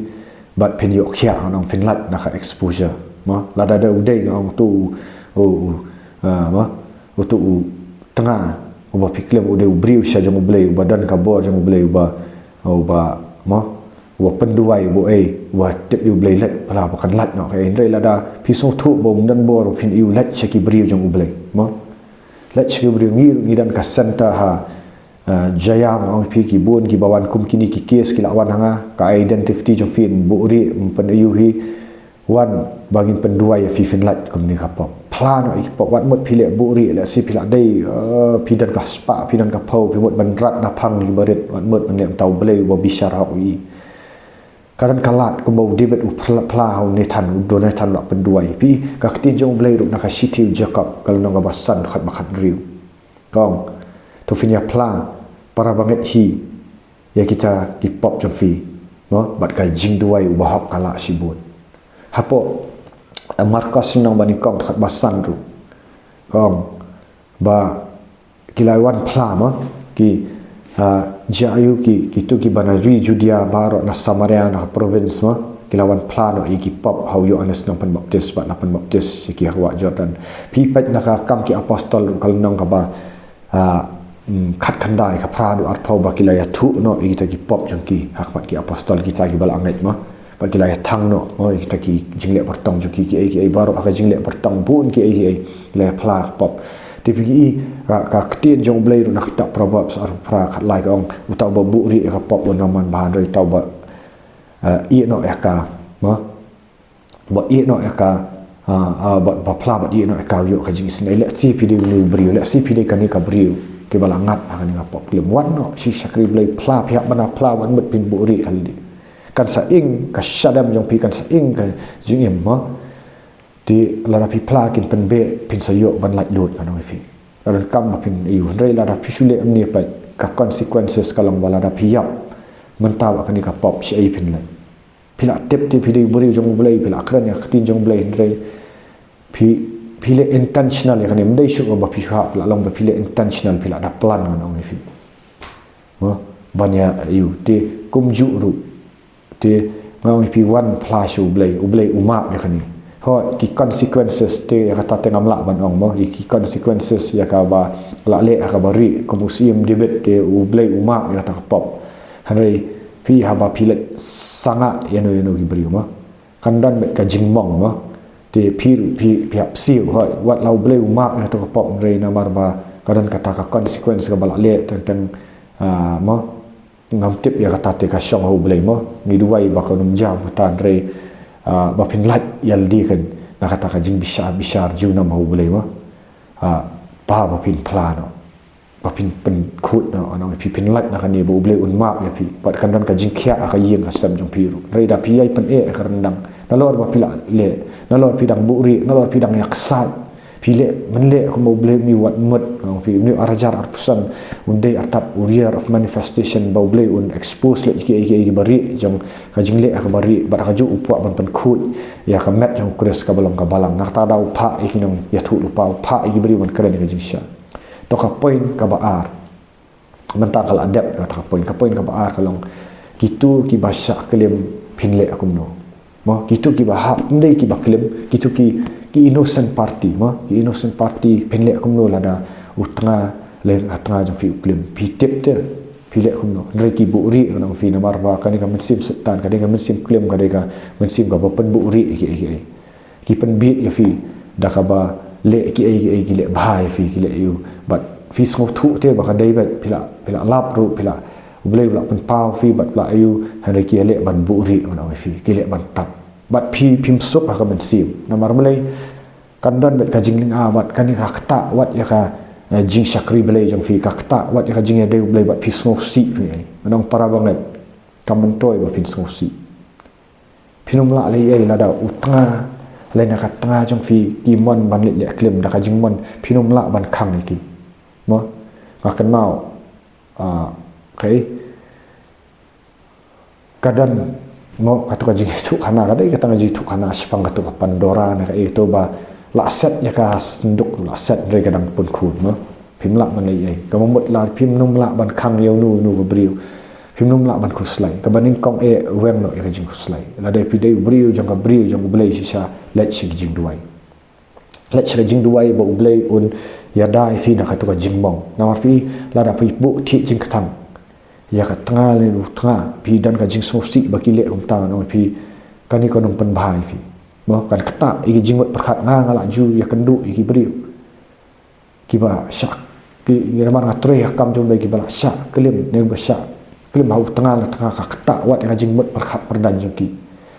bad phin ïoh khiah, ngan ong, phin lait na ka exposure. Mo? Lada dei u dei, ngan ong, uto u, u, u, ah, mo? Uto u tnga uba phi klim u dei u briew sha jong U Blei, uba don ka bor jong U Blei, uba, uba, mo? Uba pynduwai, uba ei, uba tip ïa U Blei, leit phla, ba kan lait noh. Hynrei lada phi sngewthuh ba ym don bor, phin ïoh lait sha ki briew jong U Blei. Mo? Leit sha ki briew. Ngi, ngi don ka center ha, ah, Jaiñtia, ngan ong ïa phi, ki bun kiba wan kum kine ki case ki la wan ha nga, ka identity jong phi ym buhrieh, ym pynïohi. Wan ba ngin pynduwai ïa phi, phin lait kumne ka pop. Phla noh ïa ki pop, wat mut phi leh buhrieh, lehse phi la dei, eh, phi don ka spah, phi don ka phew, phi mut ban rat na phang kiba rit, wat mut ban leh, mynta U Blei uba bishar hok u ïohi. Ka don ka lad kumba u David u phla, phla ha u Nathan, u don Nathan la pynduwai. Phi, ka ktien jong U Blei ruh na ka shithi u Jakob, ka lynnong kaba san, dkhot ba khathynriew. Ka ong, to phin ïa phla, para bangeit hi, ïa kita ki pop jong phi, mo, bad ka jingduwai u bahok ka lah shibun. Hapoh, eh, Markos lynnong banyngkong, dkhot ba san ruh, ka ong ba ki la wan phla, mo, ki, ah, jia ïa u, ki, kito kiba na ri Judia baroh, na Samaria, na ka province, mo, ki la wan phla noh ïa ki pop ha u Ïoannis Nongpynbaptis, bad la pynbaptis ïa ki ha ka wah Jordan. Phi peit na ka Kam ki Apostol ruh, ka lynnong kaba, ah, mm, khatkhyndai, ka phra haduh arphew, ba ki la ïathuh noh ïa kita ki pop jong ki ha khmat ki apostol, kita kiba la ngeit, mo. Ba ki la ïathang noh, mo, ïa kita ki jingleh byrtong jong ki, kiei kiei baroh ha ka jingleh byrtong, bun kiei kiei, ki la ïa phla ka pop. Te phi i, ka, ka ktien jong U Blei ruh na ka kitab Proverbs arphew phra, khatlai, ka ong, uta uba buhrieh ïa ka pop un ym man bha, hynrei uta uba, eh, ïeh noh ïa ka, mo, ba ïeh noh ïa ka, ah, ah, ba, ba phla bad ïeh noh ïa ka u ïoh ka jingisynei. Lehse phi dei une u briew, lehse phi dei kane ka briew kiba la ngat ha kane ka pop klim. Wan noh sha, shakri Blei, phla, phi hap ban phla, wat mut phin buhrieh ha lade. Kan sa ing ka shadem jong phi, kan sa ing ka jingim, mo. Te lada phi phla, kin pynbeh, phin sa ïoh ban laitluid, ngan ong ïa phi. Lada kam ba phin ïoh, hynrei lada phi shu leh kumne pat, ka consequences ka long ba lada phi ïap mynta bad kane ka pop, shaei phin leit? Phi la tip te phi dei u briew jong U Blei, phi la kren ïa ka ktien jong U Blei, hynrei phi, phi leh intentional ïa kane, ym dei shuh ba phi shu hap, la long ba phi leh intentional, phi la da plan, ngan ong ïa phi. Mo, ban ïa ïoh, te kumjuh ruh. Te nga ong ïa phi, wan phla sha U Blei, U Blei u map ïa kane. Hooid, ki consequences te, ïa kata te ngam lah ban ong, mo, ïa ki consequences ïa kaba la leh ha kaba rieh, kum u Syiem David te U Blei u map ïa kata ka pop. Hynrei phi, haba phi leit sangeh ïano ïano ki briew, mo, kan don beit ka jingmong, mo. Te phi ruh phi, phi hap siew, hooid, wat la U Blei u map ïa kata ka pop, hynrei namar ba ka don kata ka consequence kaba la leh, teng teng, ah, mo, ngam tip ïa kata te ka shong ha U Blei, mo. Ngi duwai ba kan ym jia kata, hynrei, ah, ba phin lait ïa lade kan na kata ka jingbishar, bishar junom ha U Blei, mo. Ah, ba, ba phin phla noh, ba phin pynkhuid noh, ngan ong ïa phi, phin lait na kane ba U Blei un map ïa phi, bad kan don ka jingkhiah ha ka ïing ka sem jong phi ruh. Hynrei da phi ïai pyneh ha ka ryndang, nalor ba phi la leh, nalor phi dang buhrieh, nalor phi dang ïaksaid, phi leh, men leh kumba U Blei um ïoh, wat mut, ngan ong ïa phi, une u ar hajar arphew san un dei artat u year of manifestation, ba U Blei un expose leh kiei kiei kiba rieh jong ka jingleh ha kaba rieh, bad ha kajuh u kwah ban pynkhuid ïa ka met jong U Khrist kaba long ka balang. Na kata ka daw u phah ïa ki nongïathuhlypa, u phah ïa ki briew ban kren ïa ka jingshai. To ka point kaba ar. Mynta ka la dep kata ka point, ka point kaba ar ka long, kito kiba shah klim phin leh kumno? Mo, kito kiba hap, ym dei kiba klim, kito ki, ki innocent party, mo, ki innocent party phin leh kumno lada u tnga, leh ha tnga jong phi u klim? Phi tip te, phi leh kumno? Hynrei ki buhrieh, ngan ong ïa phi, namar ba kane ka mynsiem Soitan, kane ka mynsiem klim, kane ka mynsiem kaba pynbuhrieh kiei kiei. Ki pynbieit ïa phi da kaba leh kiei kiei, ki leh bha ïa phi, ki leh ïa u. Bad phi sngewthuh te ba ka dei beit, phi la, phi la lap ruh, phi la, U Blei u la pynpaw ïa phi bad la ïa u, hynrei ki leh ban buhrieh, ngan ong ïa phi, ki leh ban tap. Bad phi, phim suk ha ka mynsiem. Namar balei? Kan don beit ka jinglynga bad kane ka ktah wat ïa ka, eh, jingshakri Blei jong phi, ka ktah wat ïa ka jingïadei U Blei, bad phi sngewsih phi, eh. Ngan ong para bangeit, kam myntoi ba phin sngewsih. Phi Phin ym lah leh ei ei lada u tnga lane ka tnga jong phi ki mon ban leit leh klim da ka jingmon, phin ym lah ban khang ïa ki. Mo, nga kynmaw, ah, kaei, ka don, mo, katu ka jingïathuhkhana, ka dei kata ka jingïathuhkhana shaphang katu ka Pandora ne kaei to ba la set ïa ka synduk, la set, hynrei ka dang pun khun, mo. Phim lah ban leh ei ei. Kaba mut la phim ym lah ban khang ïa uno uno ka briew. Phim ym lah ban khuslai. Kaba nyngkong eh weng noh ïa ka jingkhuslai. Lada phi dei u briew jong ka briew jong U Blei shisha, leit sha ka jingduwai. Leit sha ka jingduwai ba U Blei un ïada ïa phi na katu ka jingmong. Namar phi, lada phi buh thied jingkthang ïa ka tnga lane u tnga, phi don ka jingsngewsih ba ki leh kumta, ngan ong ïa phi, kane kan ym pynbha ïa phi. Mo, kan ktah ïa ki jingmut pyrkhat, nga nga lah ju ïakynduh ïa ki briew kiba shah, ki, namar nga trei ha ka kam jong U Blei, kiba la shah klim, ne ba shah klim ha u tnga la tnga, ka ktah wat ïa ka jingmut pyrkhat pyrdan jong ki.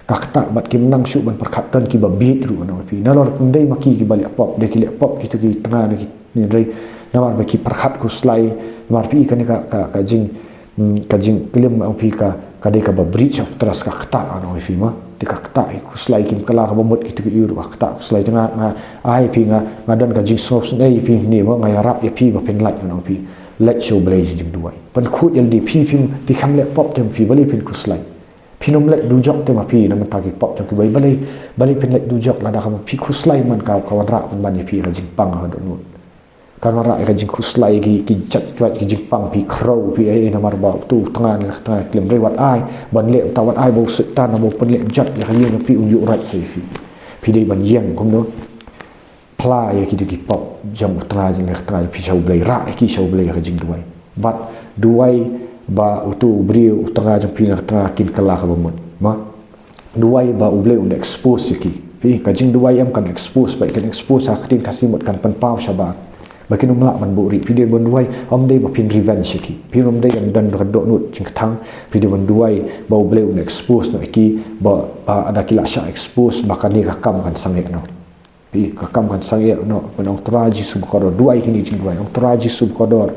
Ka ktah bad kim nang shuh ban pyrkhat, don kiba bieit ruh, ngan ong ïa phi. Nalor ym dei ma ki kiba leh pop, dei ki leh pop kito ki tnga ne ki, ne, hynrei namar ba ki pyrkhat khuslai, namar phi, kane ka, ka, ka jing, hmm, ka jingklim, ong ïa phi, ka, ka dei kaba breach of trust, ka ktah, ngan ong ïa phi, mo. Te ka ktah ïa ki khuslai, kim kylla kaba mut kito ki ïa ruh, ka ktah khuslai. Te nga, nga ai ïa phi, nga, nga don ka jingsngewsynei ïa phi ne, mo, nga ïarap ïa phi ba phin lait, ngan ong ïa phi. Leit sha U Blei sha jingduwai. Pynkhuid ïalade, phi, phim, phi khlem leh pop te ma phi, balei phin khuslai? Phin ym leh dujok te ma phi, na bynta ki pop jong ki, balei, balei, balei phin leh dujok, lada kaba phi khuslai man ka, ka wanrah pynban ïa phi ka jingpang ha ka dohnud. Kan wanrah ïa ka jingkhuslai, ki, ki jait, ki jait, ki jingpang, phi khrew, phi ei ei namar ba uto u tnga ne ka tnga klim, hynrei wat ai ban leh kumta, wat ai ba u Soitan haba u pynleh jot ïa ka ïing jong phi un ïuh rait sa ïa phi. Phi dei ban ïeng kumno, phla ïa kito ki pop jong u tnga ne ka tnga jong phi sha U Blei, rah ïa ki sha U Blei ha ka jingduwai. Bad duwai ba uto u briew, u tnga jong phi ne ka tnga, kin kylla kaba mut. Mo? Duwai ba U Blei un expose ïa ki. Phi, ka jingduwai em kan expose, ba kan expose, ha ka ktien Khasi mut kan pynpaw shabar. Ba kin ym lah ban buhrieh. Phi dei ban duwai, ym dei ba phin revenge ïa ki. Phi ym dei ban don ka dohnud jingkthang, phi dei ban duwai ba U Blei un expose noh ïa ki, ba, ba lada ki la shah expose, ba kane ka kam kan sangeh noh. Phi, ka kam kan sangeh noh, ban ong Trai Jisu bakordor, duwai kine ki jingduwai, ong Trai Jisu bakordor.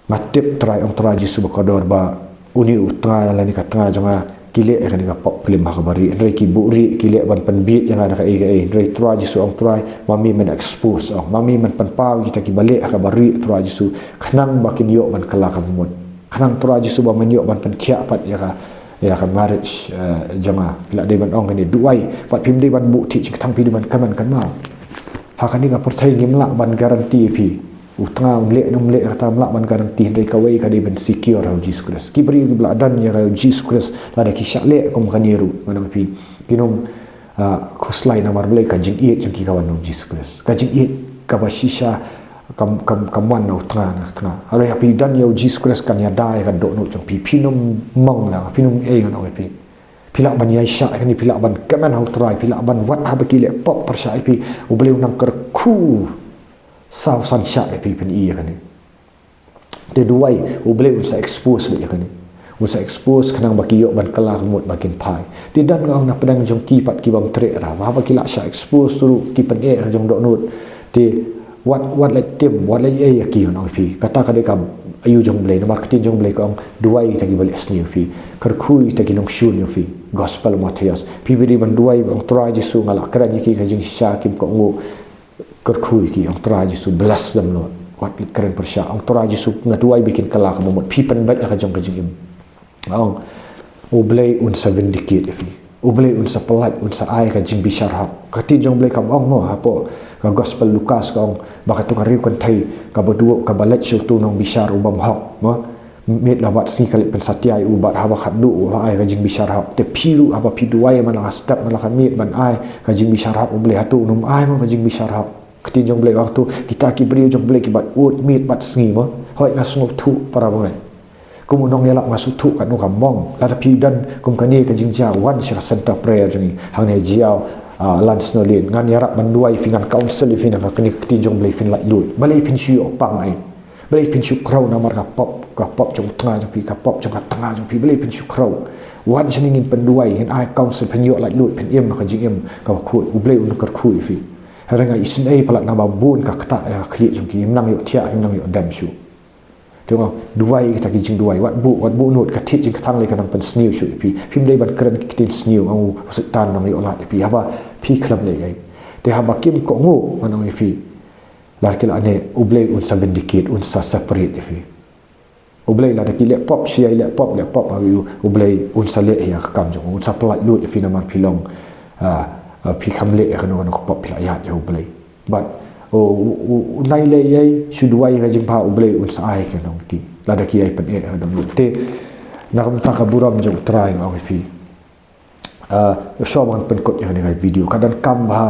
Nga tip Trai, ong Trai Jisu bakordor, ba une u tnga lane ka tnga jong nga ki leh ïa kane ka pop klim ha kaba rieh, hynrei ki buhrieh, ki leh ban pynbieit ïa nga da kaei kaei, hynrei Trai Jisu, ong Trai, ma me men expose, ong, ma me men pynpaw ïa kita kiba leh ha kaba rieh, Trai Jisu, khnang ba kin ïoh ban kylla kaba mut. Khnang Trai Jisu ba men ïoh ban pynkhiah pat ïa ka, ïa ka marriage, eh, jong nga. Phi lah dei ban ong kane, duwai, pat phim dei ban buh thied jingkthang, phi dei ban kmen kynmaw. Ha kane ka pyrthei ngim lah ban guarantee ïa phi. U tnga un leh ne ym leh, kata ngim lah ban guarantee, hynrei kawei ka dei ban secure ha U Jisu Khrist. Ki briew kiba la don ïa ka ha U Jisu Khrist, lada ki shah leh kum kane ruh, ngan ong ïa phi, kin ym, ah, khuslai namar balei, ka jingïeit jong ki ka wan na U Jisu Khrist. Ka jingïeit kaba shisha kam, kam, kam wan na u tnga ne ka tnga. Hynrei ha phi don ïa U Jisu Khrist kan ïada ïa ka dohnud jong phi. Phin ym mong lang, phin ym ei, ngan ong ïa phi. Phi lah ban ïaishah ïa kane, phi lah ban kmen ha U Trai, phi lah ban, wat haba ki leh pop pyrshah ïa phi, U Blei un nang kyrkhu saw san shah ïa phi, phin i ïa kane. Te duwai, U Blei un sa expose beit ïa kane. Un sa expose khnang ba ki ïoh ban kylla ka mut ba kin phai. Te don, nga ong, na pdeng jong ki pat ki bym treh ra, haba ki la shah expose ruh ki pyneh ka jong dohnud. Te wat, wat leit tim, wat leit ei ei ïa ki, ngan ong ïa phi. Kata ka dei ka aïu jong U Blei, namar ka ktien jong U Blei ka ong, duwai ïa kita kiba leh sniew ïa phi, kyrkhu ïa kita ki nongshun jong phi. Gospel Mathaios. Phi dei ban duwai, ong Trai Jisu, nga la kren ïa ki ka jingshisha, kim kohnguh, kyrkhu ïa ki, ong Trai Jisu, bless them Lord. Wat leit kren pyrshah, ong Trai Jisu, nga duwai ba kin kylla kaba mut. Phi pynbeit ïa ka jong ka jingim. Ong, U Blei un sa vindicate ïa phi. U Blei un sa pyllait, un sa ai ka jingbishar hok. Ka ktien jong U Blei kam ong mo, hapoh ka Gospel Lukas ka ong ba katu ka riewkynthei kaba duh, kaba leit sha uto u nongbishar u bym hok, mo. Miet la bad sngi ka leit pynsatia ïa u, bad haba khatduh u ai ka jingbishar hok. Te phi ruh haba phi duwai man la ka step, man la ka miet ban ai ka jingbishar hok, U Blei hato un ym ai mo ka jingbishar hok? Ka ktien jong U Blei ong to, kita ki briew jong U Blei kiba ud miet bad sngi mo. Hooid, nga sngewthuh para bangeit. Kum u nongïalap nga sngewthuh katno ka mong. Lada phi don kum kane ka jingjia, wan sha ka center prayer jong ngi hangne ha Jaïaw, ah, Lansdowne Lane. Ngan ïarap ban duwai ïa phi, ngan counsel ïa phi na ka kane ka ktien jong U Blei, phin laitluid. Balei phin shu ïoh pang ei? Balei phin shu khrew namar ka pop, ka pop jong u tnga jong phi, ka pop jong ka tnga jong phi? Balei phin shu khrew? Wan shane, ngin pynduwai, ngin ai counsel, phin ïoh laitluid, phin im ha ka jingim kaba khuid. U Blei un kyrkhu ïa phi. Hynrei nga isynei palat naba bun ka ktah ïa ka khlieh jong ki, kim nang ïoh thiah, kim nang ïoh dem shuh. Te nga duwai kita ki jingduwai, wat buh, wat buh nud, ka thied jingkthang lei ka nang pynsniew shuh ïa phi. Phim dei ban kren ki ktien sniew, ong u Soitan nang ïoh lad ïa phi haba phi khlem leh ei. Te haba kim kohnguh ngan ong ïa phi, lada ki la neh, U Blei un sa vindicate, un sa separate ïa phi. U Blei lada ki leh pop, shu ïai leh pop, leh pop ha u, U Blei un sa leh ïa ka kam jong u, un sa pyllait lut ïa phi namar phi long, ah, ah, phi kham leh ïa kano kano ka pop, phi la ïaid ïa U Blei. Bad u, u, u, u nai leh ei, shu duwai ka jingbha, U Blei un sa ai ka nong ki, lada ki ïai pyneh ïa ka dohnud. Te na ka bynta ka burom jong U Trai nga ong ïa phi, ah, shuwa ba ngan pynkut ïa kane ka video, ka donkam ba,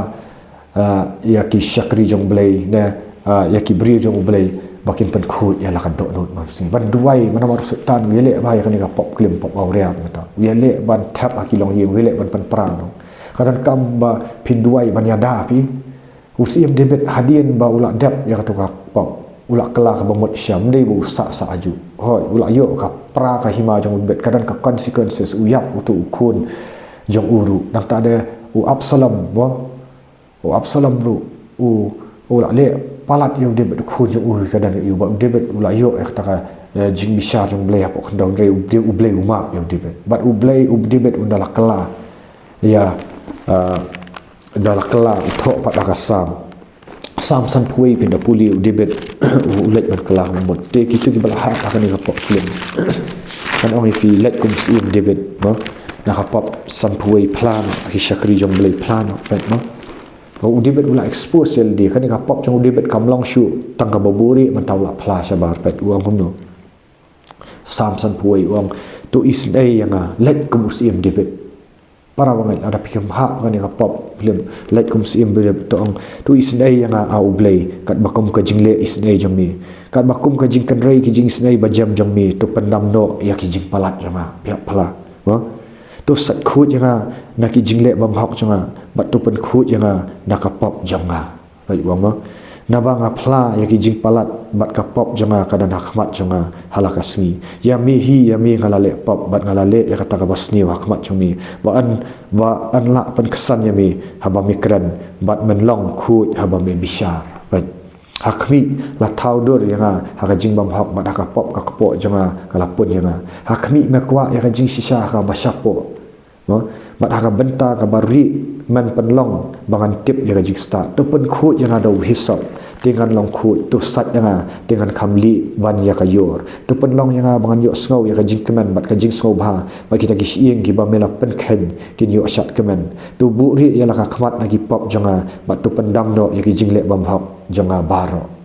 ah, ïa ki shakri jong U Blei ne, ah, ïa ki briew jong U Blei ba kin pynkhuid ïa la ka dohnud mynsngi. Ban duwai, namar u Soitan u ïaleh bha ïa kane ka pop klim, pop awria mynta. U ïaleh ban thep ha ki longïing, u ïaleh ban pynpra noh. Ka donkam ba phin duwai ban ïada phi. U Syiem David hadien ba u la dep ïa kato ka pop, u la kylla kaba mut shisha, ym dei ba u sah sah hajuh. Hooid, u la ïoh ka pra ka hima jong u David, ka don ka consequences, u ïap uto u khun jong u ruh. Nangta de u Absalom, mo, u Absalom ruh u, u la leh palat ïa u David, u khun jong u, ka don ïa u, bad u David u la ïoh ïa kata ka, eh, jingbishar jong U Blei hapoh khyndew, hynrei U Blei, U Blei u map ïa u David. Bad U Blei, u David un da la kylla ïa, ah, da la kylla, u thoh pat da ka Salm. Salm sanphew wei, phin da pule, u David u leit ban kylla ka mut. Te kito kiba la hap ha kane ka pop klim, ngan ong ïa phi, leit kum u Syiem David, mo, na ka pop sanphew wei, phla noh, ki shakri jong U Blei, phla noh, peit, mo. U David u la expose ïa lade, kane ka pop jong u David kam long shuh tang kaba buhrieh, mynta u la phla shabar, peit, u ong kumno. Salm sanphew wei u ong, to isynei ïa nga, leit kum u Syiem David. Para bangeit, lada phi kum ha kane ka pop klim, leit kum u Syiem David, to ong, to isynei ïa nga, A U Blei, katba kum ka jingleh isynei jong me, katba kum ka jingkynrei ki jingisynei bajem jong me, to pyndam noh ïa ki jingpalat jong nga. Phi hap phla, mo? To sait khuid ïa nga na ki jingleh bymhok jong nga, bad to pynkhuid ïa nga na ka pop jong nga. Peit, u ong, mo. Naba nga phla ïa ki jingpalat bad ka pop jong nga ka don ha khmat jong nga ha la ka sngi. Ïa me hi, ïa me nga la leh pop bad nga la leh ïa kata kaba sniew ha khmat jong me. Ba yn, ba yn lah pynksan ïa me haba me kren, bad men long khuid haba me bishar. Peit. Ha khmih, la thaw dur ïa nga ha ka jingbymhok, bad ha ka pop ka kpoh jong nga ka la pun ïa nga. Ha khmih me kwah ïa ka jingshisha ha kaba shapoh, mo, bad ha ka bynta kaba rieh men pynlong ba ngan tip ïa ka jingstad. To pynkhuid ïa nga da u hisop, te ngan long khuid. To sait ïa nga, te ngan kham lieh ban ïa ka ïor. To pynlong ïa nga ba ngan ïohsngew ïa ka jingkmen bad ka jingsngewbha, bad kita ki shyieng kiba me la pynkheiñ kin ïoh shad kmen. To buhrieh ïa la ka khmat na ki pop jong nga, bad to pyndam noh ïa ki jingleh bymhok jong nga baroh.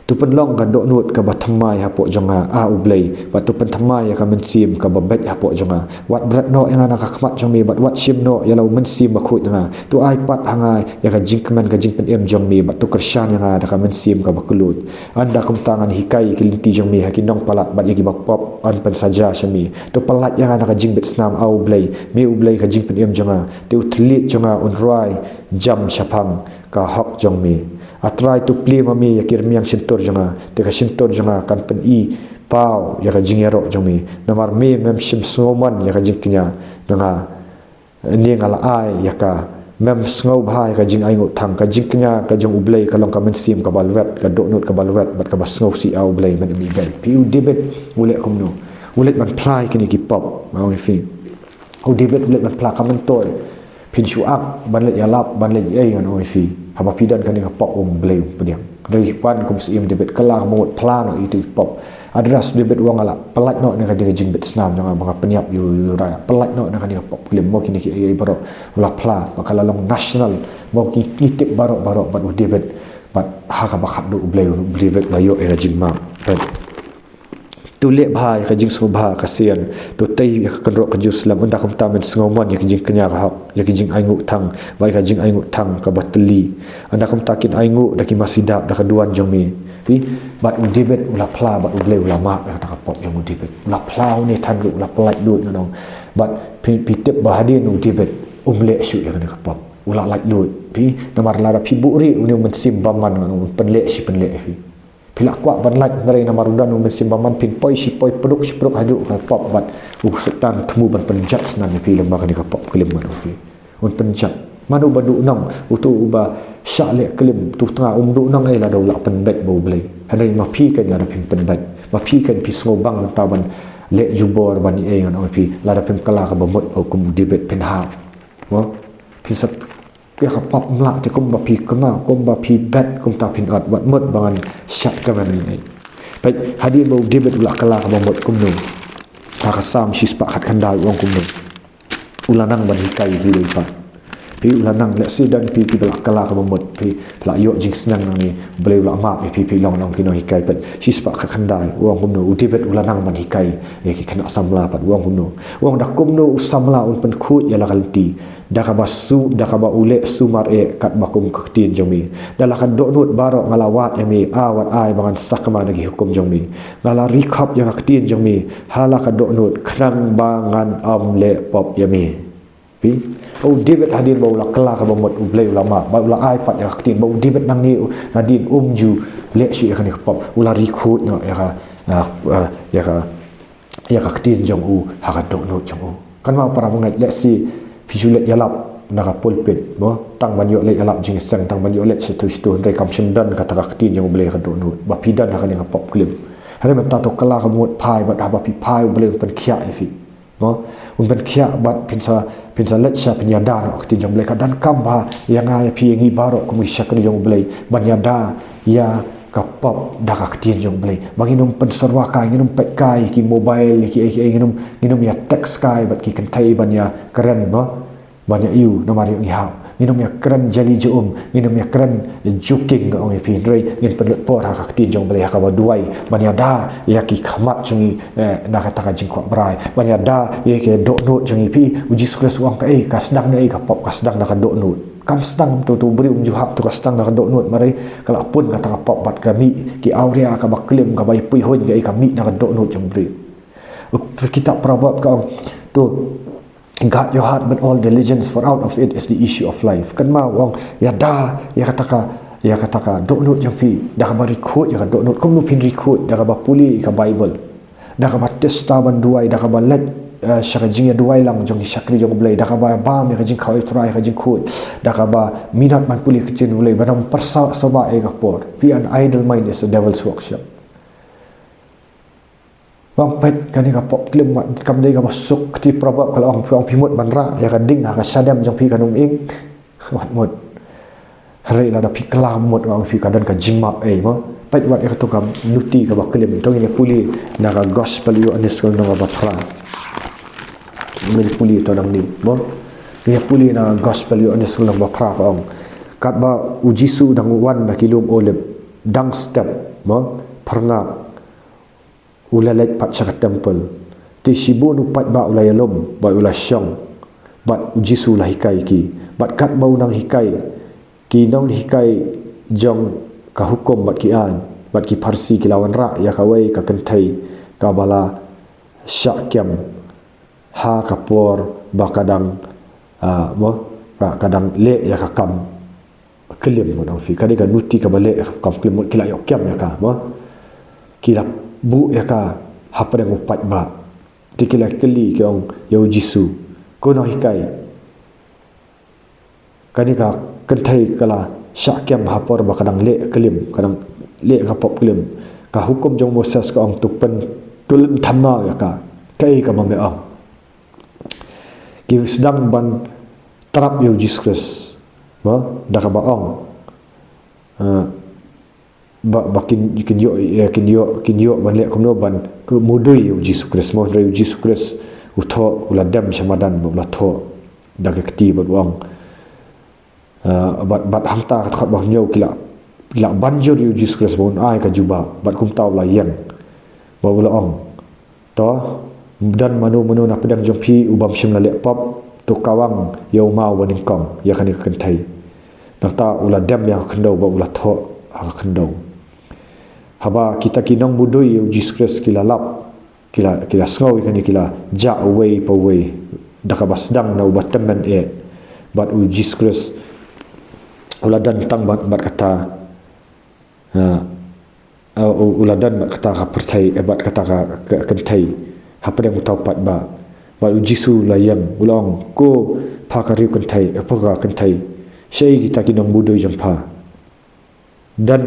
To pynlong ka dohnud kaba thymmai hapoh jong nga, A U Blei, bad to pynthymmai ïa ka mynsiem kaba beit hapoh jong nga. Wat bret noh ïa nga na ka khmat jong me, bad wat shim noh ïa la u Mynsiem Bakhuid na nga. To ai pat ha nga ïa ka jingkmen ka jingpynim jong me, bad to kyrshan ïa nga da ka mynsiem kaba kylluid. Ynda kumta ngan hikai ïa ki lynti jong me ha ki nongpalat, bad ïa kiba pop yn pynsaja sha me. To pyllait ïa nga na ka jingbit snam, A U Blei, me U Blei ka jingpynim jong nga. Te u thylliej jong nga un rwai jam shaphang ka hok jong me. A Trai, to plie ma me ïa ki rmiang shyntur jong nga, te ka shyntur jong nga kan pyni paw ïa ka jingïaroh jong me. Namar me mem shym sngewmon ïa ka jingkñia na nga, ne nga la ai ïa ka. Mem sngewbha ïa ka jingainguh thang. Ka jingkñia ka jong U Blei ka long ka mynsiem kaba lwet, ka dohnud kaba lwet, bad kaba sngewsih, A U Blei, men ym ibeiñ. Phi, u David u leh kumno? U leit ban phla ïa kine ki pop, nga ong ïa phi. U David u leit ban phla, ka myntoi phin shu ap ban leit ïalap, ban leit ei, ngan ong ïa phi, haba phi don kane ka pop, U Blei um pdiang. Hynrei wan kum u Syiem David, kylla ka mut, phla noh ïa kito ki pop. Address, David u ong, nga la pyllait noh na kane ka jingbit snam jong nga ba nga pynïap ïa u Uriah. Pyllait noh na kane ka pop klim, mo, kine kiei kiei baroh u la phla, ba ka la long national, mo, ngi, ngi tip baroh baroh, bad u David, bad ha kaba khatduh U Blei, U Blei u la ïoh ïa ka jingmap. Bad to leh bha ïa ka jingsngewbha ka sien. To tei ïa ka kynroh ka Jerusalem. Ynda kumta men sngewmon ïa ka jingkñia ka hok, ïa ka jingainguh thang, bad ïa ka jingainguh thang kaba tylli. Ynda kumta kin ainguh da ki masi dap da ka duwan jong me. Phi, bad u David u la phla, bad U Blei u la map ïa kata ka pop jong u David. U la phla, u Nathan ruh u la pyllait lut, ngan ong. Bad phi, phi tip ba hadien u David um leh shuh ïa kane ka pop, u la lait lut. Phi, namar lada phi buhrieh, une u mynsiem bymman, ngan ong, un pynleh shi pynleh ïa phi. Phi lah kwah ban lait, hynrei namar u don u mynsiem bymman, phin poi shi poi, pduk shi pduk haduh ka pop, bad u Soitan thmu ban pynjot snem ïa phi lyngba kane ka pop klim, ngan ong ïa phi. Un pynjot. Mano ba duh nong, uto uba shah leh klim, uto tnga um duh nong ei lada u lah pynbeit bad U Blei. Hynrei ma phi kein lada phim pynbeit, ma phi kein phi sngewbang mynta ban leh jubor ban ïa ei, ngan ong ïa phi, lada phim kylla kaba mut bad kum u David phin hap. Mo? Phin sa, ïa ka pop ym lah te kumba phi kynmaw, kumba phi bet kumta phin ot, wat mut ba ngan shah kmen ïa ei. Peit hadien ba u David u la kylla kaba mut kumno. Ha ka Salm shispah khatkhyndai u ong kumno. U la nang ban hikai ïa kiwei pat. Phi, u la nang, lehse don phi kiba la kylla kaba mut, phi la ïoh jingsneng nangne, U Blei u la map ïa phi, phi long, long ki nonghikai. Peit shispah khatkhyndai u ong kumno, u David u la nang ban hikai ïa ki khynnah samla pat, u ong kumno. U ong, da kumno u samla un pynkhuid ïa la ka lynti, da kaba su, da kaba u leh sumar eh katba kum ka ktien jong me. Da la ka dohnud baroh nga la wad ïa me, a wat ai ba ngan sakma da ki hukum jong me. Nga la ri khop ïa ka ktien jong me ha la ka dohnud, khnang ba ngan ym leh pop ïa me. Phi, u David hadien ba u la kylla kaba mut, U Blei u la map, bad u la ai pat ïa ka ktien, bad u David nangne u, nadien um ju leh shuh ïa kane ka pop, u la ri khuid noh ïa ka, ah, ah, ïa ka, ïa ka ktien jong u ha ka dohnud jong u. Kynmaw para bangeit, lehse phi shu leit ïalap na ka pulpit, mo, tang ban ïoh leit ïalap jingïaseng, tang ban ïoh leit shato shato, hynrei kam shym don kata ka ktien jong U Blei ha ka dohnud, ba phi don ha kane ka pop klim. Hynrei mynta to kylla kaba mut, phai, bad haba phi phai U Blei un pynkhiah ïa phi. Mo, un pynkhiah bad phin sa, phin sa leit sha pynïada noh ka ktien jong U Blei. Ka donkam ba ïa nga, ïa phi, ïa ngi baroh kum ki shakri jong U Blei ban ïada ïa ka pop da ka ktien jong U Blei. Ba ngin ym pynsyrwa kai, ngin ym peit kai ki mobile, ki ei ki ei, ngin ym, ngin ym ïa text kai bad ki kynthei ban ïa kren, mo, ban ïa ïoh namar ïoh ngi hap. Ngin ym ïa kren jali jum, ngin ym ïa kren joking, nga ong ïa phi, hynrei ngin pynlut por ha ka ktien jong U Blei ha kaba duwai, ban ïada ïa ki khmat jong ngi, eh, na kata ka jingkwah brai, ban ïada ïa ki dohnud jong ngi. Phi, u Jisu Khrist u ong kaei, ka sdang na ei ka pop, ka sdang na ka dohnud. Kam sdang, to, to briew um ju hap, to ka sdang na ka dohnud, mar ei ka la pun kata ka pop bad ka mih, ki awria kaba klim, kaba ïa pui huin kaei, ka mih na ka dohnud jong u briew. Kitab Proverb ka ong, to, guard your heart with all diligence, for out of it is the issue of life. Kynmaw, u ong, ïada ïa kata ka, ïa kata ka dohnud jong phi da kaba ri khuid ïa ka dohnud. Kumno phin ri khuid? Da kaba pule ïa ka Bible, da kaba test, ban duwai, da kaba leit, eh, sha ka jingïaduwai lang jong ki shakri jong U Blei, da kaba bam ïa ka jingkhaw ïa U Trai ha ka jingkhuid, da kaba minot ban pule ka ktien U Blei, ban ym pyrshah shuh ba ei ka por. Phi, an idle mind is a devil's workshop. Bam peit kane ka pop klim, wat kam dei kaba suk. Kti Proverb ka la ong, phi, ong phi mut ban rah ïa ka ding ha ka shadem jong phi, kan ym ing. Wat mut. Hynrei lada phi kylla mut, ong phi, ka don ka jingmap ei, mo. Peit wat ïa kato ka nuti kaba klim. To ngin ïa pule na ka Gospel Ïoannis ka lynnong ba phra. Ngin pule to nangne, mo. Ngin ïa pule na ka Gospel Ïoannis ka lynnong ba phra ka ong, katba u Jisu u dang wan na ki lum Olib, dang step, mo, phyrngap, u la leit pat sha ka temple. Te shibun u paidbah u la ïalum bad u la shong, bad u Jisu u la hikai ïa ki. Bad katba u nang hikai, ki nonghikai jong ka hukum bad ki aiñ bad ki Pharisi ki la wanrah ïa kawei ka kynthei kaba la shah kem ha ka por ba ka dang, ah, mo, ka, ka dang leh ïa ka kam klim, ngan ong ïa phi. Ka dei ka nuti kaba leh ïa ka kam klim, mo, ki la ïoh kem ïa ka, mo. Ki la buh ïa ka hapdeng u paidbah. Te ki la kylli, ki ong ïa u Jisu, ko nonghikai, kane ka kynthei ka la shah kem ha por ba ka dang leh klim, ka dang leh ka pop klim. Ka hukum jong u Moses ka ong to pyn, to lynthem maw ïa ka. Kaei kaba me ong? Ki sdang ban trap ïa u Jisu Khrist, mo, da kaba ong, eh, ba, ba kin, kin ïoh, eh, kin ïoh, kin ïoh ban leh kumno, ban mudui ïa u Jisu Khrist, mo. Hynrei u Jisu Khrist u thoh, u la dem sha madan bad u la thoh da ka kti bad u ong, eh, bad, bad hangta ka dkhot ba hynñiew, ki la, ki la ban jur ïa u Jisu Khrist ba un ai ka jubab, bad kumta u la ïeng bad u la ong, to, don mano mano na pdeng jong phi u bym shym la leh pop, to kawang ïa u maw ba nyngkong ïa kane ka kynthei. Nangta u la dem ïa ka khyndew bad u la thoh ha ka khyndew. Haba kita ki nongmudui ïa u Jisu Khrist ki la lap, ki la, ki la sngew ïa kane, ki la jah uwei pa uwei da kaba sdang na uba tymmen eh. Bad u Jisu Khrist u la don tang bad, bad kata, ah, ah, u, u la don bad kata ka pyrthei, eh, bad kata ka, ka kynthei hapdeng uta u paidbah. Bad u Jisu u la ïeng, u la ong, ko Pha ka riew kynthei, eh, pha ka kynthei. Shaei kita ki nongmudui jong pha? Don,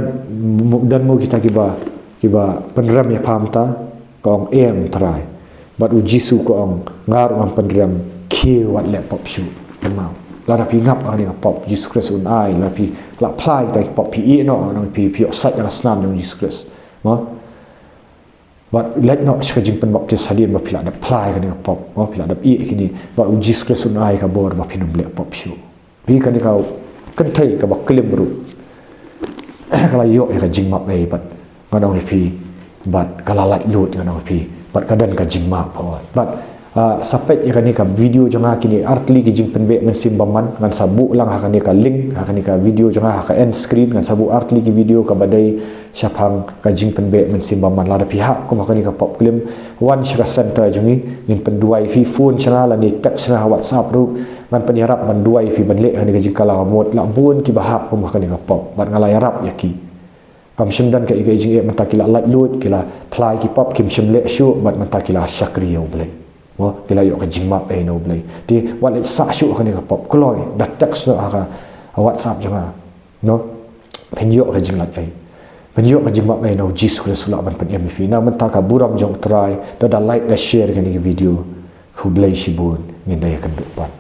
don mo kita kiba, kiba pynrem ïa pha mynta? Ka ong, em Trai. Bad u Jisu ka ong, nga ruh ngam pynrem, khie wat leh pop shuh. Kynmaw. Lada phi ngap ha kane ka pop, Jisu Khrist un ai, lada phi la phla ïa kita ki pop, phi ïeh noh, nang phi, phi ïoh sait ïa ka snam jong Jisu Khrist. Mo? Bad leit noh sha ka jingpynbaptis hadien ba phi la dep phla ïa kane ka pop, mo, phi la dep ïeh ïa kine, bad u Jisu Khrist un ai ka bor ba phin ym leh pop shuh. Phi, kane ka kynthei kaba klim ruh, ka la ïoh ïa ka jingmap ei, bad ngan ong ïa phi, bad ka la laitluid, ngan ong ïa phi, bad ka don ka jingmap, bad, ah, sa peit ïa kane ka video jong nga, kine artylli ki jingpynbeh mynsiem bymman, ngan sa buh lang ha kane ka link, ha kane ka video jong nga, ha ka end screen, ngan sa buh artylli ki video kaba dei shaphang ka jingpynbeh mynsiem bymman. Lada phi hap kum ha kane ka pop klim, wan sha ka center jong ngi, ngin pynduwai ïa phi, phone sha nga lane text sha nga ha WhatsApp ruh, ngan pynïarap ban duwai ïa phi ban leh kane ka jingkylla ka mut. La bun kiba hap kum ha kane ka pop, bad nga la ïarap ïa ki. Kam shym don kaei kaei jingeh, mynta ki la laitluid, ki la phla ïa ki pop, kim shym leh shuh, bad mynta ki la shakri ïa U Blei. Mo, ki la ïoh ka jingmap ei na U Blei. Te wat leit sah shuh ha kane ka pop, kloi, da text noh ha ka, ha WhatsApp jong nga. No? Phin ïoh ka jinglait ei. Phin ïoh ka jingmap ei na U Jisu Khrist u lah ban pynim ïa phi. Na mynta ka burom jong U Trai, to da like, da share kane ka video. Khublei shibun, ngin da ïakynduh pat.